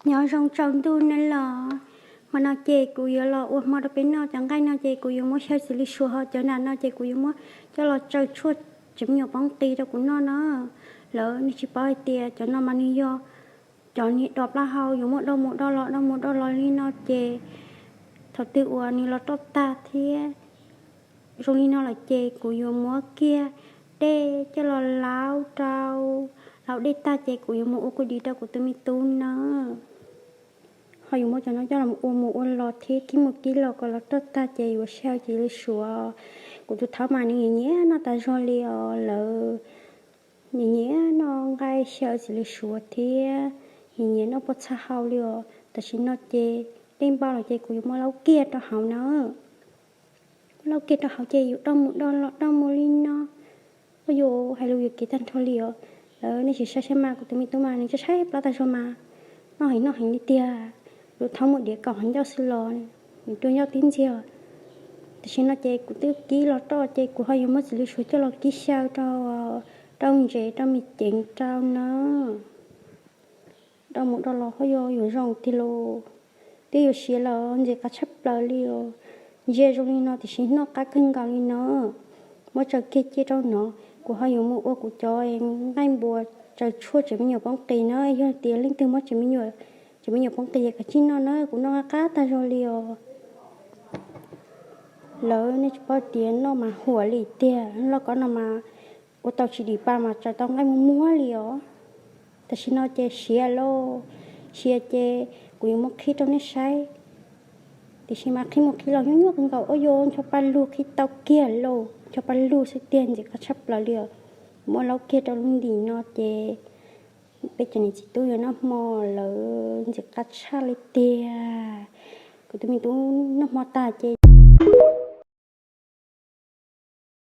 Nyob zoo tsaus ntuj nawb los. Hmo no ces kuv yuav los ua hmo rau peb noj. Cov nqaij no ces kuv yuav muab xyaw txiv lws suav, ho cov nram no ces kuv yuav muab coj los tsaws tshuaj tsev me nyuam poob qis rau kuv noj na. Lawv nej tsis paub hais tias cov no mas nws yog cov niag do plaub hau yuav muab do mus do los do mus do los li no ces thaum twg uas nws los roj tag thiab zoo li no lawm ces kuv yuav muab kiag dej coj los laub rau, laub dej tag ces kuv yuav mus ua kuv dim rau kuv tus me tub na. Ho yuav muab cov no coj los ua mus ua los thiab kib mus kib los kom los roj tag ces yuav xyaw txiv lws suav. Kuv tus thaub mas nws nyiam nyiam noj tas zog li os lawv. Nyiam nyiam noj nqaij xyaw txiv lws suav thiab nyiam nyiam noj poj txha hau li os. Tam sim no ces dej npau lawm ces kuv yuav muab laub kiag rau hauv na. Laub kiag rau hauv ces yuav do mus do los do mus li no. Ua yuav hais lus yuav kev tag nrho li os. Lawv nej sim saib saib mas kuv tus me tub mas nws tshaib tshaib plab tas zog mas noj heev noj heev li tiag. Lus thaub mus diav kaum heev ncauj xwb los nws rua ncauj tib ntxiag. Tam sim no ces kuv twb kib los roj ces kuv ho yuav muab txiv lws suav coj los kib xyaw rau, rau ntsev rau me ceev rau na. Do mus do los ho yuav yuav zoo tiag lauj. Twb yuav siav los ntxim qab tshaj plaws li os. Ntsia zoo li no tiam sis noj qab kawg nkaus li no. Muab tsaws kiag cia rau no, kuv ho yuav mus ua kuv cov nqaij npua tsaws tshuaj tsev me nyuam poob qis na. Yog tias leej twg muab tsev me nyuam, tsev me nyuam poob qis ces kav tsij noj na, kuv noj qab qab tag zog li os. Lawv nej tsis paub tias noj mas huam li tiag, loj kob no mas ua tau tsis dim pa mas tsaws tau nqaij muag muag li os. Tam sim no ces siav lauj, siav ces kuv yuav muab qhib rau nej saib. Tiam sis mas qhib mus qhib los nyuaj nyuaj kawg nkaus, ua yuav ncho pa lug qhib tau kiag lauj, ncho pa lug xwb tiag, ntxim qab tshaj plaws li os. Muab laub kiag rau lub ntim no ces peb cov niam txiv tub yuav noj hmo lawm ntxim qab tshaj li tiag. Kuv tus me tub noj hmo tag ces